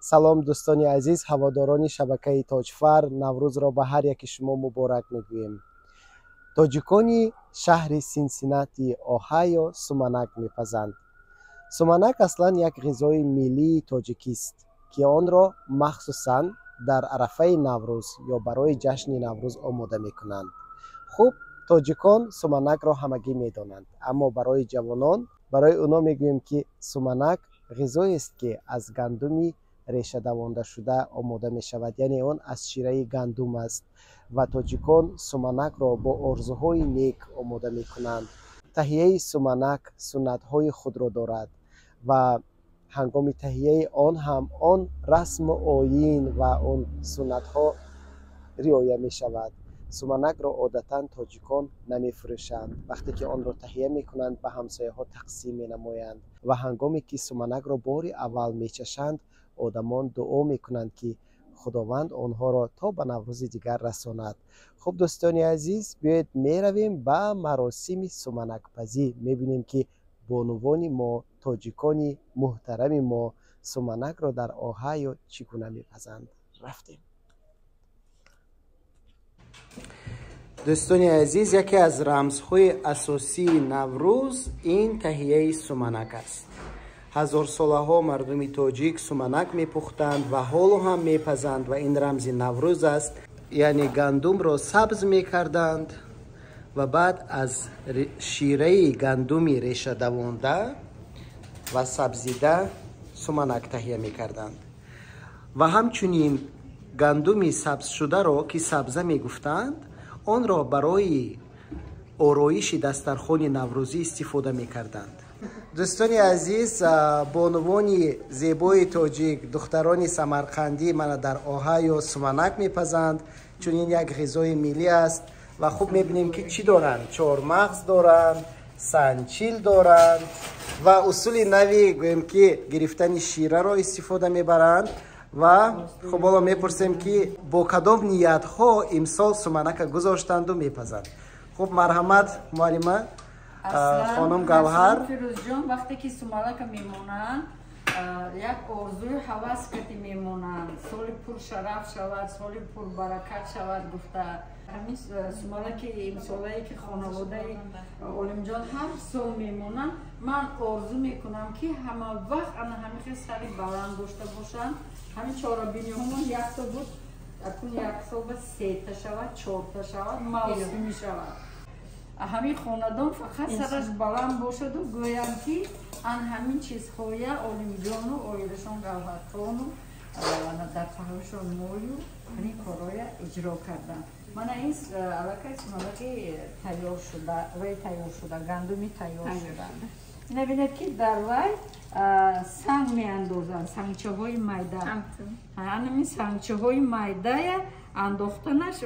Салом, дӯстони азиз, ҳаводорони шабакаи Тоҷфар. Наврӯзро ба ҳар яки шумо муборак мегӯем. Тоҷикони шаҳри Синсинати Оҳайо суманак мепазанд. Суманак аслан як ғизои миллии тоҷикист, ки онро махсусан дар арафаи Наврӯз ё барои ҷашни Наврӯз омода мекунанд. Хуб, тоҷикон суманакро ҳамагӣ медонанд, аммо барои ҷавонон, барои оно мегӯем, ки суманак ғизоест, ки аз гандуми решадавондашуда омода мешавад, яъне он аз шираи гандум аст ва тоҷикон суманакро бо орзуҳои нек омода мекунанд. Таҳияи суманак суннатҳои худро дорад ва ҳангоми таҳияи он ҳам он расму оин ва он суннатҳо риоя мешавад. Суманакро одатан тоҷикон намефурӯшанд. Вақте ки онро таҳия мекунанд, ба ҳамсояҳо тақсим менамоянд ва ҳангоме ки суманакро бори аввал мечашанд, одамон дуо мекунанд, ки Худованд онҳоро то ба Наврӯзи дигар расонад. Хуб, дӯстони азиз, биёед меравем ба маросими суманакпазӣ, мебинем, ки бонувони мо, тоҷикони муҳтарами мо, суманакро дар Оҳайо чӣ гуна мепазанд. Рафтем. Дӯстони азиз, яке аз рамзҳои асосии Наврӯз ин таҳияи суманак аст. Ҳазорсолаҳо мардуми тоҷик суманак мепухтанд ва ҳоло ҳам мепазанд ва ин рамзи Наврӯз аст. Яъне гандумро сабз мекарданд ва баъд аз шираи гандуми решадавонда ва сабзида суманак таҳия мекарданд. Ва ҳамчунин гандуми сабзшударо, ки сабза мегуфтанд, онро барои ороиши дастархони наврӯзӣ истифода мекарданд. Дӯстони азиз, бонувони зебои тоҷик, духтарони самарқандӣ мана дар Оҳайо суманак мепазанд, чун ин як ғизои миллӣ аст. Ва хуб мебинем, ки чӣ доранд: чормағз доранд, санчил доранд ва усули нави, гӯем ки, гирифтани шираро истифода мебаранд. Ва хуб, ҳоло мепурсем, ки бо кадом ниятҳо имсол суманака гузоштанду мепазанд. Хуб, марҳамат, муаллима хонум Гавҳар. Фирӯзҷон, вақте ки суманака мемонанд, як орзуи ҳавас кати мемонанд: соли пуршараф шавад, соли пурбаракат шавад гуфта. Ҳамин суманаки имсолае, ки хонаводаи Олимҷон ҳар сол мемонанд, ман орзу мекунам, ки ҳама вақт ана ҳамин хел сари баланд дошта бошанд. Ҳамин чорабиниҳомон якто буд, акун як сол ба сета шавад, чорта шавад, мавсимӣ шавад. Ҳамин хонадон фақат сараш баланд бошаду гӯянд, ки ан ҳамин чизҳоя Олимҷону оилашон, Гавҳархону дар паҳлӯшон мою ҳамин корҳоя иҷро карданд. Мана ин аллакай суманаки тайёр шуда, вай тайёр шуда, гандуми тайёр шуда. Набинед, ки дар вай санг меандозанд, сангчаҳои майда. Анамин сангчаҳои майдая андохтанаш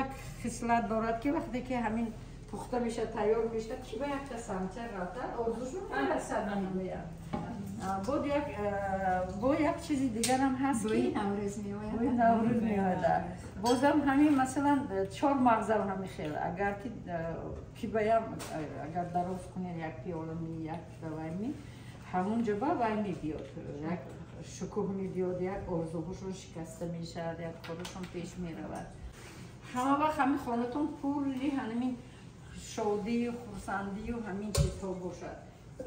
як хислат дорад, ки вақте ки ҳамин пухта мешавад, тайёр мешавад, ки ба якта сангча ғалтад, орзушон мерасад, мегӯянд. Бод як бо як чизи дигарам ҳаст, ки Наврӯз меояд. Наврӯз меояд. Бозам ҳамин, масалан, чор мағзам ҳами хел, агар ки баям агар дароз кунед, як пиёлами, як вайми, ҳамунҷо ба вай мебиёд, як шукӯҳ мебиёд, як орзуҳошон шикаста мешавад, як корашон пеш меравад. Ҳама вақт ҳамин хонатон пурри ҳамин шодию хурсандию ҳамин чизҳо бошад.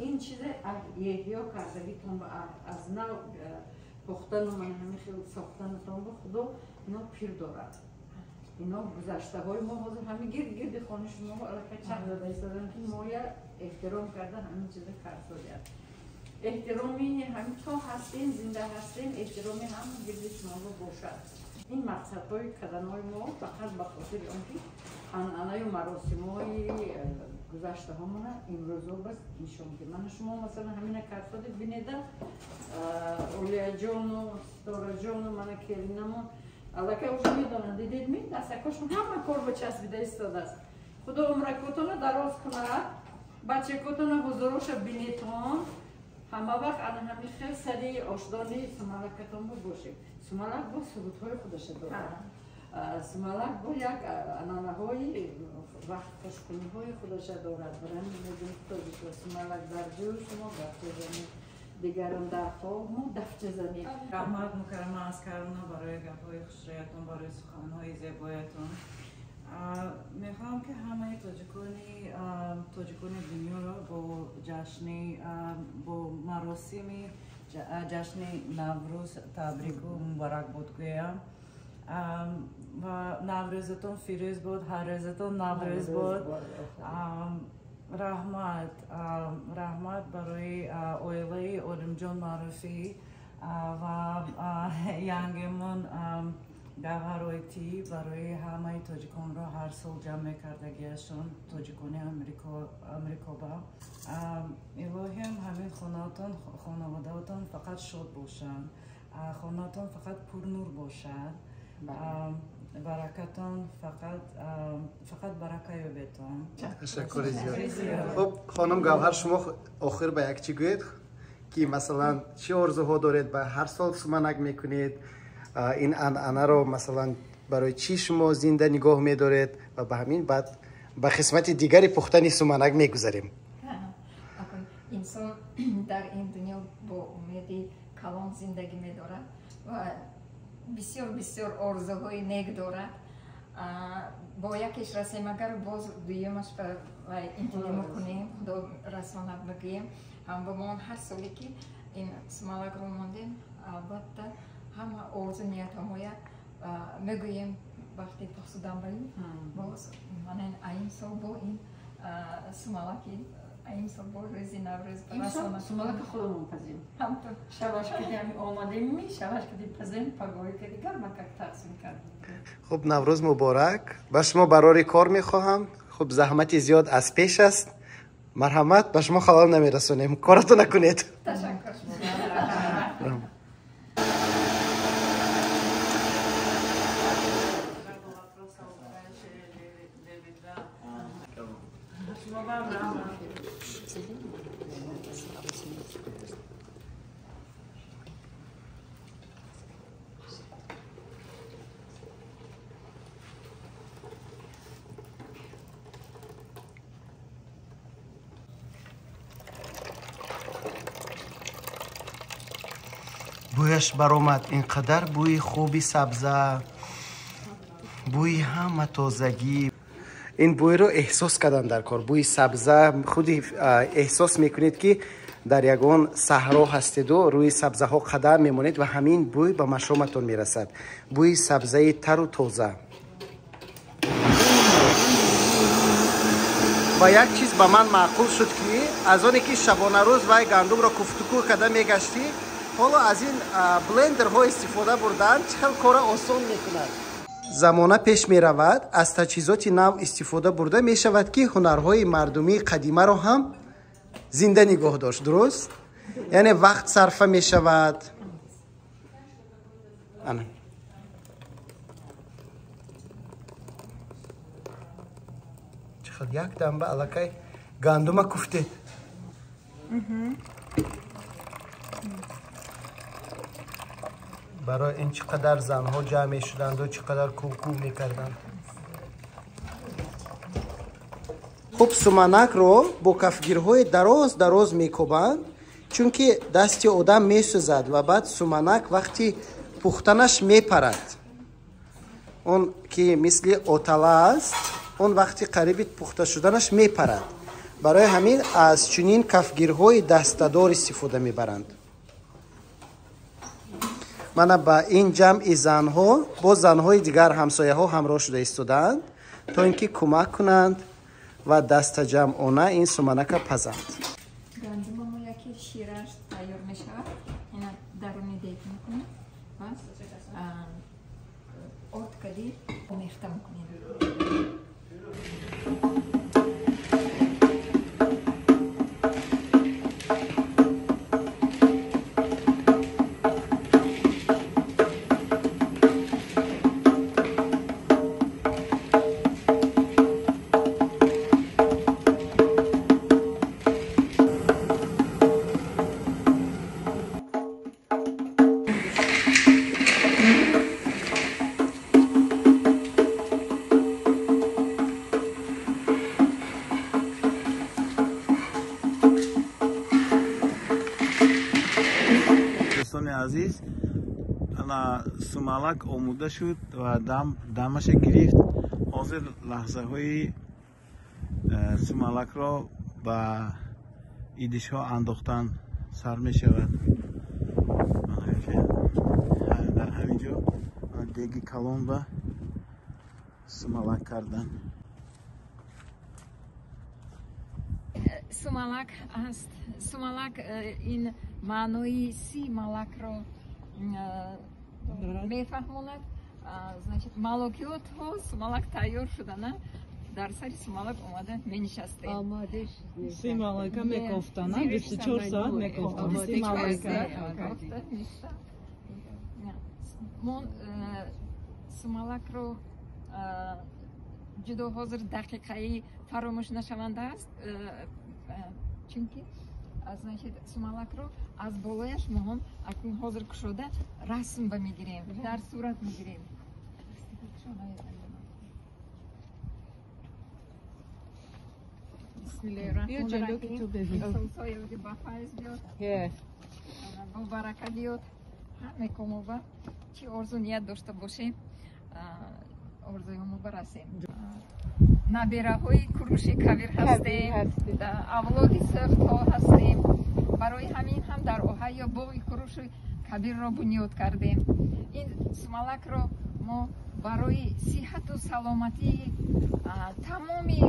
Ин чизе эҳё кардагитон, аз нав пухтану ман ҳамин хел сохтанатон ба Худо ино пир дорад. Ино гузаштаҳои мо ҳозир ҳамин гирд гирди хонаи шумо аллакай чақ зада истодан, ки моя эҳтиром карда ҳамин чиза карсояд. Эҳтироми ҳамин то ҳастем, зинда ҳастем, эҳтироми ҳама гирди шуморо бошад. Ин мақсадҳои каданои мо фақат ба хотири он ки анъанаю маросимҳои гузаштаҳомона имрӯзо бас нишон диҳем. Мана шумо, масалан, ҳамина карсоди, бинеда, Олияҷону Ситораҷону мана келинамон аллакай уже медонанд. Дидед ми, дастакошон ҳама кор ба часпида истодааст. Худо умракотона дароз кунад, бачакотона ҳузуроша бинетон. Ҳама вақт ана ҳамин хел сари ошдони сумалакатон бошем. Сумалак бо сурудҳои худаша дорад, сумалак бо як анъанаҳои вақтхушкуниҳои худаша дорад. Барои мегӯем тоҷико: сумалак дар ҷӯш, шумо гап мезанед. Дигарон дар хоб мо дафча занем. Раҳмат, Мукаррама Аскаровна, барои гапҳои хушрӯятон, барои суханҳои зебоятон. Мехоҳам ки ҳамаи тоҷикони дунёро бо ҷашни, бо маросими ҷашни Наврӯз табрику муборакбод гӯям. Ва Наврӯзатон фирӯз бод, ҳар рӯзатон Наврӯз бод. Раҳмат, раҳмат барои оилаи Олимҷон Маъруфӣ ва янгемон Гавҳаройтӣ барои ҳамаи тоҷиконро ҳар сол ҷамъ мекардагиашон, тоҷикони Амрикоба. Илоҳиам ҳамин хонаатон, хонаводаатон фақат шод бошанд, хонаатон фақат пурнур бошад, баракатон фақат барака ёбетон. Ташаккури зиёд. Хуб, хонум Гавҳар, шумо охир ба як чӣ гӯед ки масалан чӣ орзуҳо доред, ба ҳар сол суманак мекунед, ин анъанаро масалан барои чӣ шумо зинда нигоҳ медоред ва ба ҳамин баъд ба қисмати дигари пухтани суманак мегузарем. Инсон дар ин дунё бо умеди калон зиндагӣ медорад ва бисёр бисёр орзуҳои нек дорад. Бо якеш расем, агар боз дуюмаш интизом кунем, худо расонад бигӯем. Ҳам ба мо ҳар соле ки ин сумалакро мондем, албатта ҳама орзу ниятҳоя мегӯем, вақте пухтудан барем, боз мана ин сол бо ин сумалаки, ин сол бо рӯзи Наврӯз расонад. Сумалака худамон пазем. Шабаш кади ҳами омадем, шабаш кади пазем, пагоҳи кади гармакак тақсим кардем. Хуб, Наврӯз муборак. Ба шумо барори кор мехоҳам. Хуб, заҳмати зиёд аз пеш аст. Марҳамат, ба шумо халал намерасонем. Коратон накунед. Ташаккур. Бӯяш баромад, ин қадар бӯи хуби сабза, бӯи ҳама тозагӣ. Ин бӯйро эҳсос кардан дар кор, бӯи сабза худи эҳсос мекунед ки дар ягон саҳро ҳастеду рӯи сабзаҳо қадам мемонед ва ҳамин бӯй ба машоматон мерасад, бӯи сабзаи тару тоза. Ва як чиз ба ман маъқул шуд ки аз оне ки шабонарӯз вай гандумро куфтукӯ карда мегаштӣ, ҳоло аз ин блендерҳо истифода бурдан чӣ хел кора осон мекунад. Замона пеш меравад, аз таҷҳизоти нав истифода бурда мешавад ки ҳунарҳои мардумии қадимаро ҳам зинда нигоҳ дошт. Дуруст? Яъне вақт сарфа мешавад. Ана. Чӣ хел як дамба аллакай гандума куфтед. Барои ин чӣ қадар занҳо ҷамъ мешуданду чӣ қадар кӯкӯ мекарданд. Хуб, суманакро бо кафгирҳои дароз дароз мекобанд, чунки дасти одам месӯзад ва баъд суманак вақти пухтанаш мепарад. Он ки мисли отала аст, он вақти қариби пухта шуданаш мепарад. Барои ҳамин аз чунин кафгирҳои дастадор истифода мебаранд. Мана ба ин ҷамъи занҳо боз занҳои дигар ҳамсояҳо ҳамроҳ шуда истодаанд то ин ки кӯмак кунанд ва дастаҷамъона ин суманака пазанд. Гандумамо яке шираш тайёр мешавад, ина даруни дег мекунем, пас орд кади омехта мекунем. Сумалак омода шуд ва дамаша гирифт. Ҳозир лаҳзаҳои сумалакро ба идишҳо андохтан сар мешавад. Дар ҳамин ҷо деги калон ба сумалак кардан. Сумалак аст. Сумалак ин маънои си малакро мефаҳмонад. Значит, малокиётҳо сумалак тайёр шудана дар сари сумалак омада менишастем. Си малака мекофтана, 24 соат мекофтан. Си малака. Мо сумалакро ҷудо ҳозир дақиқаи фаромӯш нашаванда аст, чунки значит, сумалакро аз болояш моҳон акнун ҳозир кушода расм ба мегирем, дар сурат мегирем. Бисмиллоҳир-раҳмонир-раҳим. Ба файз биёд, бо барака биёд. Ҳаме комоба чӣ орзу ният дошта бошем, орзуҳомо барасем. Набираҳои Куруши Кабир ҳастем, авлоди сӯхтҳо ҳастем. Барои ҳамин ҳам дар Оҳайо боғи Куруши Кабирро бунёд кардем. Ин сумалакро мо барои сиҳату саломатии тамоми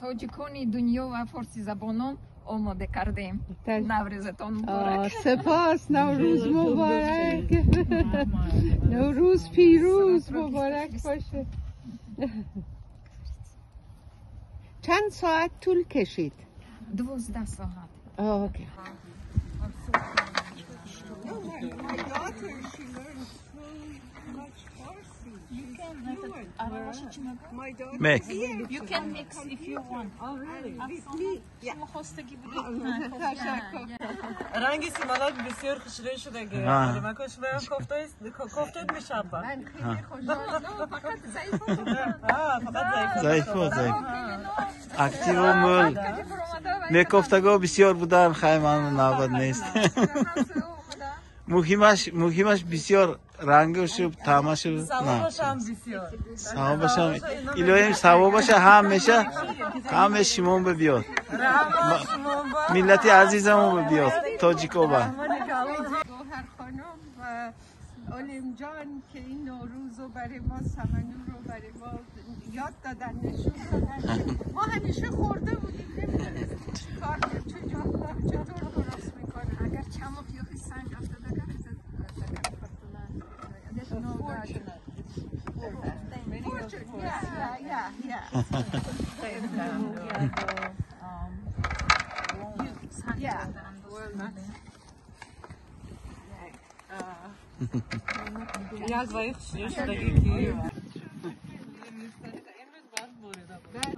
тоҷикони дунё ва форсизабонон омода кардем. Наврӯзатон муборак. Сипос. Наврӯз муборак. Наврӯз пирӯз муборак боше. چند ساعت طول کشید؟ 12 ساعت. Okay. Mix. You can mix if you want. Oh, really? With me? Yeah. ранги сумалак бисёр хушрӯй шудаги. Кофтед мешава. Ман хеле хушҳол. Фақат заифо. Фақат заифо. Заифо. Активу мӯл. Мекофтаго бисёр будан, хай ман навбат нест. Муҳимаш бисёр рангу шуд, таъмашу. Савобашам бисёр. Савобашам. Илоҳим савобаша ҳамеша ҳаме шумон биёд. Миллати азизамон биёд, тоҷикоба. Гавҳар хонум ва Олимҷон ки ин Наврӯзу барои мо, саману ро барои мо ёд додан, нишон додан. Мо ҳамеша хӯрда будем, намедонистем чикор, чطور درست میکنن. Агар чамоқ ё санг афтода Yeah, yeah, yeah. Як ваи хушрӯй шудаги ки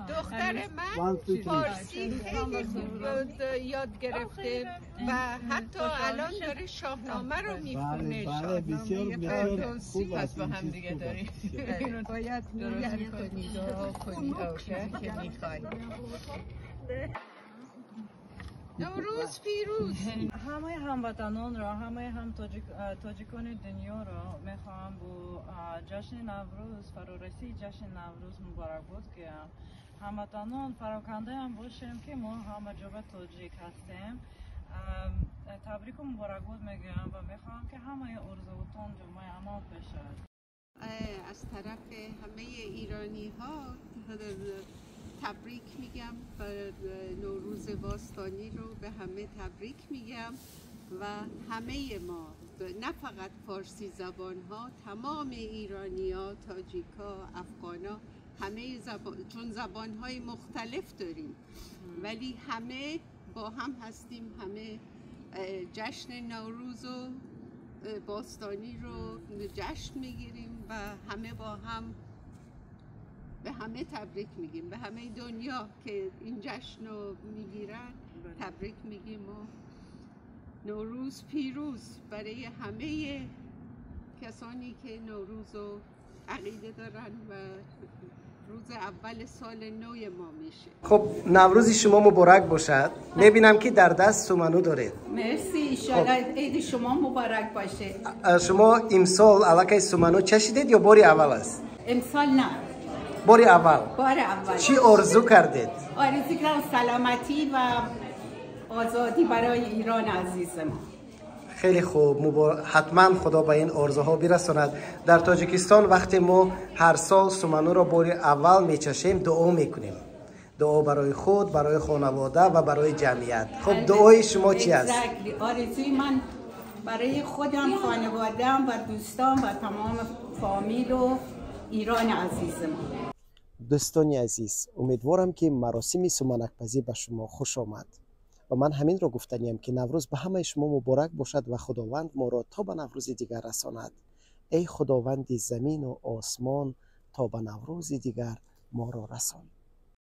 دختر من فارسی خیلی خوب یاد گرفته و حتی الان داره شاهنامه رو میخونه. شاهنامه فردوسی. پس با هم دیگه داریم. باید نیت کنی، دعا کنی که میخوای. نوروز پیروز. ҳамаи ҳамватанонро, ҳамаи ҳам тоҷикони дунёро мехоҳам бо ҷашни Наврӯз, фарорасии ҷашни Наврӯз муборакбод гӯям. Ҳамватанон, парокандаам бошем, ки мо ҳама ҷоба тоҷик ҳастем. Табрику муборакбод мегӯям ва мехоҳам, ки ҳамаи орзуотон ҷомаи амал бешавад. از طرف همه ایرانی ها تبریک میگم و نوروز باستانی رو به همه تبریک میگم و همه ما، نه فقط فارسی زبان ها، تمام ایرانی ها، تاجیک ها، افغان ها، همه زبان، چون زبان های مختلف داریم ولی همه با هم هستیم. همه جشن نوروز و باستانی رو جشن میگیریم و همه با هم به همه تبریک میگیم، به همه دنیا که این جشن رو میگیرن تبریک میگیم و نوروز پیروز برای همه کسانی که نوروز رو عقیده دارن و روز اول سال نو ما میشه. خب، نوروز شما مبارک باشد. میبینم که در دست سمنو دارید. مرسی، ایشالا عید شما مبارک باشه. شما امسال الکی سمنو چشیدید یا باری اول است؟ امسال نه. باری اول. بار اول. چی آرزو کردید؟ آرزو کردم سلامتی و آزادی برای ایران عزیز ما. خیلی خوب، حتما خدا به این آرزوها برساند. در تاجیکستان وقتی ما هر سال سمنو را بار اول میچشیم، دعا میکنیم، دعا برای خود، برای خانواده و برای جمعیت. خب، دعای شما چی است؟ Exactly. آرزوی من برای خودم، خانوادم و دوستان و تمام فامیل و ایران عزیز ما. دوستانی عزیز، امیدوارم که مراسم سمنکپزی به شما خوش آمد و من همین را گفتنیم که نوروز به همه شما مبارک باشد و خداوند ما را تا به نوروز دیگر رساند. ای خداوند زمین و آسمان، تا به نوروز دیگر ما را رسان.